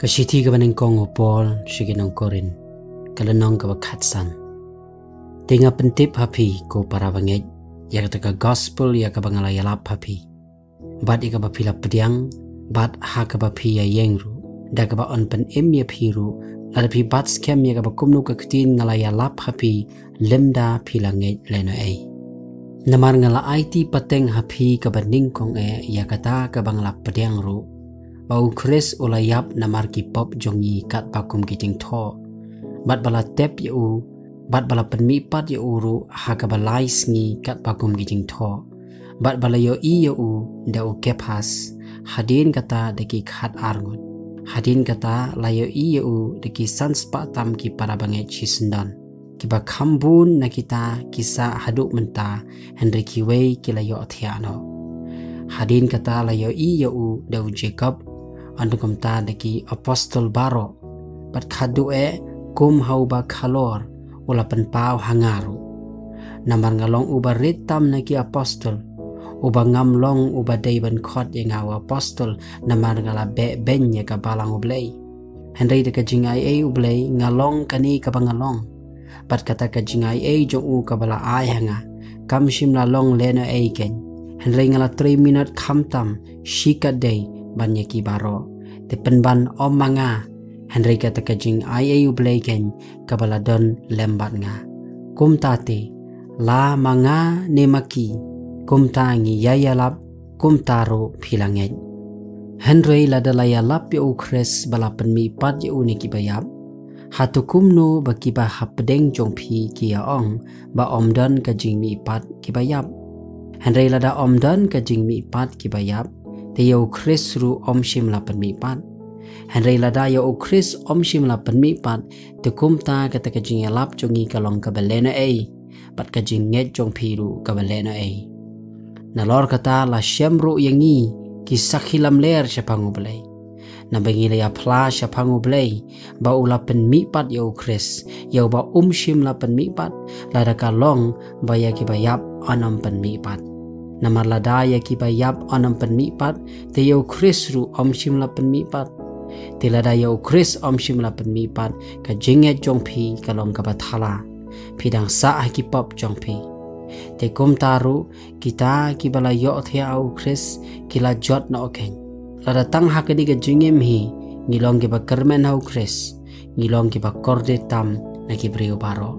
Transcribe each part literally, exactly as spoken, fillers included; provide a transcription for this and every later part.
Ka shithi kaba nyngkong u Paul sha ki nong Korinth, ka lynnong kaba khatsan. Te nga pyntip ha phi ko para bangeit, ïa kata ka gospel ïa kaba nga la ïalap ha phi, bad ïa kaba phi la pdiang, bad ha kaba phi ïa ïeng ruh, da kaba yn pynim ïa phi ruh, lada phi bat skhem ïa kaba kumno ka ktien nga la ïalap ha phi, lymda phi la ngeit lehnohei. Namar nga la aiti pateng ha phi kaba nyngkong eh ïa kata kaba nga la pdiang ruh, ba u Khrist u la ïap namar ki pop jong ngi katba kum ki jingthoh, bad ba la tep ïa u, bad ba la pynmihpat ïa u ruh ha kaba lai sngi katba kum ki jingthoh, bad ba la ïohi ïa u da u Kephas, hadien kata da ki khat ar ngut, hadien kata la ïohi ïa u da ki san spah tam ki para bangeit shisyndon, kiba kham bun na kita ki sah haduh mynta, hynrei kiwei ki la ïohthiah noh. Hadien kata la ïohi ïa u da u Jakob, hynrei kumta da ki apostol baroh, bad khatduh eh kum ha uba khalor u la pynpaw ha nga ruh. Namar nga long uba rit tam na ki apostol, uba ngam long uba dei ban khot ïa nga u apostol, namar nga la beh beiñ ïa ka balang U Blei. Hynrei da ka jingaiei U Blei nga long kane kaba nga long. Bad kata ka jingaiei jong u kaba la ai ha nga, kam shym la long lehnohei keiñ. Hynrei nga la trei minot khamtam shikatdei ban ïa ki baroh. Te pynban ym ma nga, hynrei kata ka jingaiei U Blei keiñ kaba la don lem bad nga. Kumta te, la ma nga ne ma ki, kumta ngi ïa ïalap, kumta ruh phi la ngeit. Hynrei lada la ïalap ïa u Khrist ba la pynmihpat ïa u na kiba ïap, hato kumno ba kiba hapdeng jong phi ki ïa ong ba ym don ka jingmihpat kiba ïap? Hynrei lada ym don ka jingmihpat kiba ïap, te ïa u Khrist ruh ym shym la pynmihpat. Hynrei lada ïa u Khrist ym shym la pynmihpat, te kumta kata ka jingïalap jong ngi ka long kaba lehnohei, bad ka jingngeit jong phi ruh kaba lehnohei. Nalor kata la shem ruh ïa ngi ki sakhi lamler shaphang U Blei, naba ngi la ïa phla shaphang U Blei ba u la pynmihpat ïa u Khrist, ïa uba um shym la pynmihpat, lada ka long ba ïa kiba ïap yn ym pynmihpat. Namar lada ïa kiba ïap yn ym pynmihpat, te ïa u Khrist ruh um shym la pynmihpat. Te lada ïa u Khrist um shym la pynmihpat, ka jingngeit jong phi ka long kaba thala, phi dang sah ha ki pop jong phi. Te kumta ruh, kita kiba la ïohthiah ha u Khrist ki la jot noh keiñ. Lada tang ha kane ka jingim hi ngi long kiba kyrmen ha u Khrist, ngi long kiba kordit tam na ki briew baroh.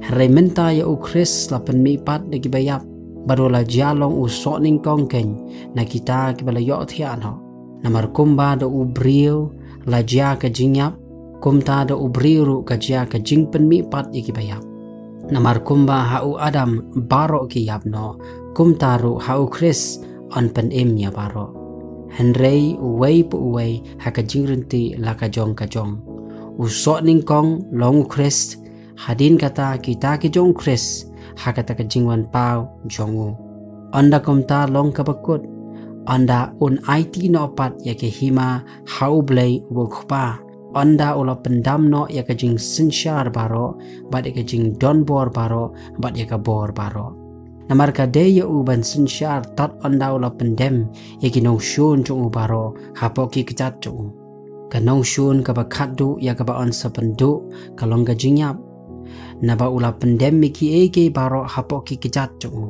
Hynrei mynta ïa u Khrist la pynmihpat na kiba ïap, bad u la jia long u sohnyngkong keiñ na kita kiba la ïohthiah noh. Namar kumba da u briew la jia ka jingïap, kumta da u briew ruh ka jia ka jingpynmihpat ïa kiba ïap. Namar kumba ha u Adam baroh ki ïap noh, kumta ruh ha u Khrist yn pynim ïa baroh. Hynrei uwei pa uwei ha ka jingryntih la ka jong ka jong. U sohnyngkong long u Khrist, hadien kata kita ki jong u Khrist ha kata ka jingwan paw jong u. Ynda kumta long kaba kut, ynda un aiti noh pat ïa ka hima ha U Blei uba u Kpa, ynda u la pyndam noh ïa ka jingsynshar baroh, bad ïa ka jingdonbor baroh, bad ïa ka bor baroh. Namar ka dei ïa u ban synshar tad ynda u la pyndem ïa ki nongshun jong u baroh hapoh ki kjat jong u. Ka nongshun kaba khatduh ïa kaba yn sa pynduh ka long ka jingïap. Naba u la pyndem ïa kiei kiei baroh hapoh ki kjat jong u.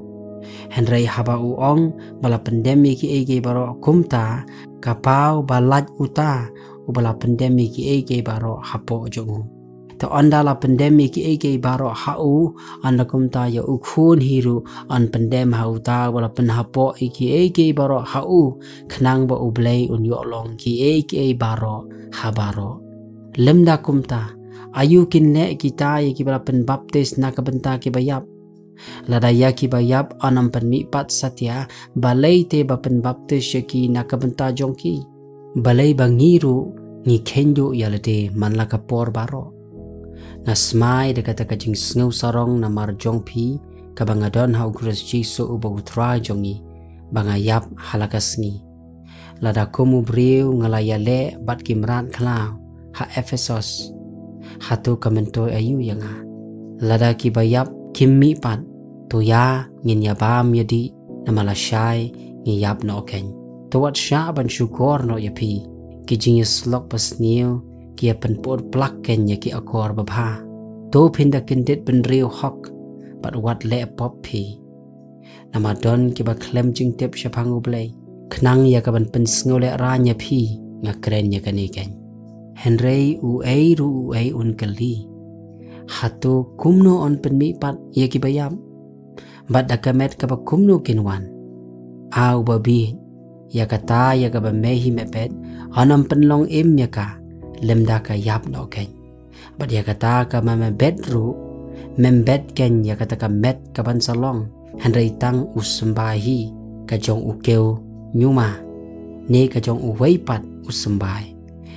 Hynrei haba u ong ba la pyndem ïa kiei kiei baroh, kumta ka paw ba lait uta uba la pyndem ïa kiei kiei baroh hapoh jong u. Te ynda la pyndem ïa kiei kiei baroh ha u, ynda kumta ïa u Khun hi ruh yn pyndem ha uta uba la pynhapoh ïa kiei kiei baroh ha u, khnang ba U Blei un ïoh long kiei kiei baroh ha baroh. Lymda kumta, aïu kin leh kita ïa kiba la pynbaptis na ka bynta kiba ïap? Lada ïa kiba ïap yn ym pynmihpat satia, balei te ba pynbaptis ïa ki na ka bynta jong ki? Balei ba ngi ruh ngi kheiñ duh ïa lade man la ka por baroh? Nga smai da kata ka jingsngew sarong namar jong phi, kaba nga don ha u Khrist Jisu uba u Trai jong ngi, ba nga ïap ha la ka sngi. Lada kum u briew nga la ïaleh bad ki mrad khlaw ha Ephesos, hato ka myntoi aïu ïa nga? Lada kiba ïap kim mihpat, to ïa ngin ïa bam ïa dih, namar lashai ngi ïap noh keiñ. To wat shah ban shukor noh ïa phi, Ki jingïasyllok basniew ki ïa pynput plak kein ïa ki akor babha. To phin da kyndit bynriew hok, bad wat leh pop phi. Namar don kiba khlem jingtip shaphang U Blei. Khnang ïa ka ban pynsngewlehrain ïa phi, nga kren ïa kane kein. Hynrei uei ruh uei un kylli, hato kumno yn pynmihpat ïa kiba ïap? Bad da ka met kaba kumno kin wan? A uba bieit, ïa kata ïa kaba me hi me bet, yn ym pynlong im ïa ka, lymda ka ïap noh kein. Bad ïa kata kaba me bet ruh, mem bet kein ïa kata ka met ka ban sa long, hynrei tang u symbai hi, ka jong u kiew ñiuma, ne ka jong uwei pat u symbai.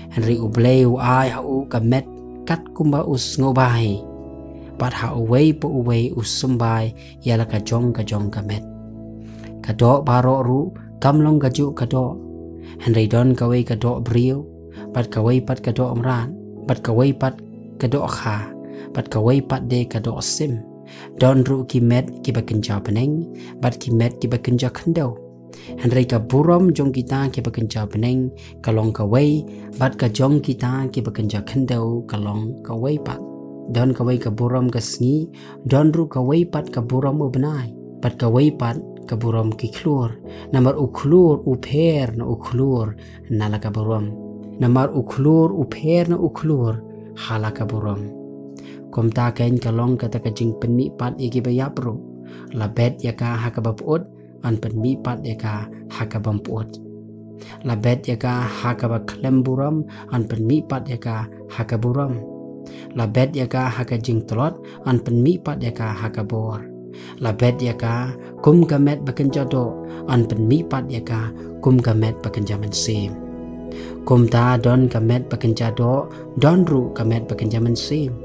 Hynrei U Blei u ai ha u ka met kat kumba u sngewbha hi. Bad ha uwei pa uwei u symbai ïa la ka jong ka jong ka met. Ka doh baroh ruh kam long kajuh ka doh. Hynrei don kawei ka doh briew, bad kawei pat ka doh mrad, bad kawei pat ka doh kha, bad kawei pat de ka doh sim. Don ruh ki met kiba kynja bneng, bad ki met kiba kynja khyndew. Hynrei ka burom jong kita kiba kynja bneng ka long kawei, bad ka jong kita kiba kynja khyndew ka long kawei pat. Don kawei ka burom ka sngi, don ruh kawei pat ka burom u bnai, bad kawei pat ka burom ki khlur. Namar u khlur u pher na u khlur na la ka burom. Namar u khlur u pher na u khlur ha la ka burom. Kumta kein ka long kata ka jingpynmihpat ïa kiba ïap ruh. La bet ïa ka ha kaba pyut, yn pynmihpat ïa ka ha kaba ym pyut. La bet ïa ka ha kaba khlem burom, yn pynmihpat ïa ka ha ka burom. La bet ïa ka ha ka jingtlot, yn pynmihpat ïa ka ha ka bor. La bet ïa ka kum ka met ba kynja doh, yn pynmihpat ïa ka kum ka met ba kynja mynsiem. Kumta don ka met ba kynja doh, don ruh ka met ba kynja mynsiem.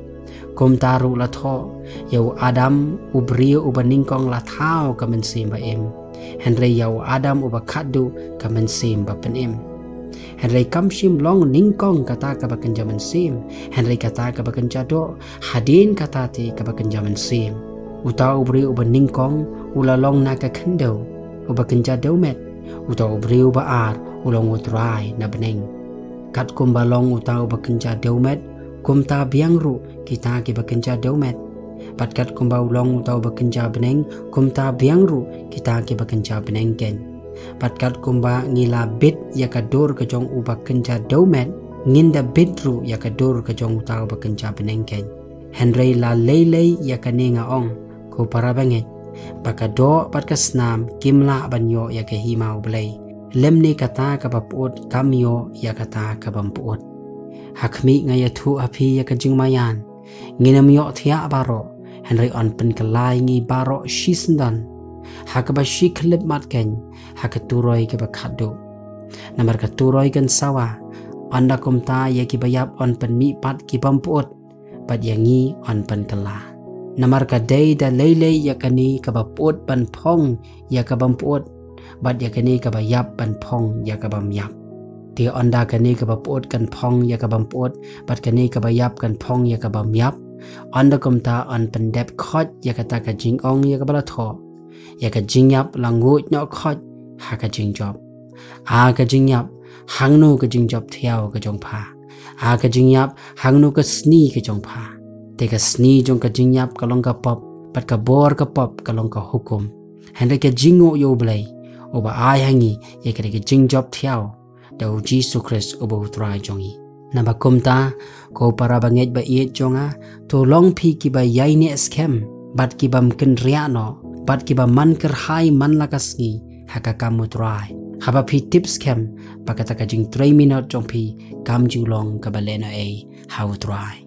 Kumta ruh la thoh, ïa u Adam u briew uba nyngkong la thaw ka mynsiem ba im. Hynrei ïa u Adam uba khatduh ka mynsiem ba pynim. Hynrei kam shym long nyngkong kata kaba kynja mynsiem, hynrei kata kaba kynja doh, hadien kata te kaba kynja mynsiem. Uta u briew uba nyngkong u la long na ka khyndew, uba kynja dewmet. Uta u briew ba ar u long U Trai na bneng. Katkum ba long uta uba kynja dewmet, kumta biang ruh kita kiba kynja dewmet. Bad katkum ba u long uta uba kynja bneng, kumta biang ruh kita kiba kynja bneng kein. Bad katkum ba ngi la bit ïa ka dur ka jong uba kynja dewmet, ngin da bit ruh ïa ka dur ka jong uta uba kynja bneng kein. Hynrei la lei lei ïa kane nga ong, ko para bangeit, ba ka doh bad ka snam kim lah ban ïoh ïa ka hima U Blei, lymne kata kaba pyut kam ïoh ïa kata kaba ym pyut. Ha khmih nga ïathuh ha phi ïa ka jingmaïan, ngin ym ïoh thiah baroh, hynrei yn pynkylla ïa ngi baroh shisyndon, ha kaba shi khyllipmat kein, ha ka turoi kaba khatduh. Namar ka turoi kan sawa, ynda kumta ïa kiba ïap yn pynmihpat kiba ym pyut, bad ïa ngi yn pynkylla. Namar ka dei da lei lei ïa kane kaba pyut ban phong ïa kaba ym pyut, bad ïa kane kaba ïap ban phong ïa kaba ym ïap. Te ynda kane kaba pyut kan phong ïa kaba ym pyut, bad kane kaba ïap kan phong ïa kaba ym ïap, ynda kumta yn pyndep khoit ïa kata ka jingong ïa kaba la thoh, ïa ka jingïap la nguid noh khoit ha ka jingjop. A ka jingïap, hangno ka jingjop thiaw ka jong pha? A ka jingïap, hangno ka sni ka jong pha? Te ka sni jong ka jingïap ka long ka pop, bad ka bor ka pop ka long ka hukum. Hynrei ka jingnguh ïa U Blei, uba ai ha ngi ïa ka, ka jingjop thiaw da U Jisu Khrist uba U Trai jong ngi. Naba kumta, ko para bangeit ba ïeit jong nga, to long phi kiba ïaineh skhem, bad kibym kynriah noh, bad kiba man kyrhai man la ka sngi ha ka kam U Trai, haba phi tip skhem ba kata ka jingtrei minot jong phi kam ju long kaba lehnohei ha U Trai.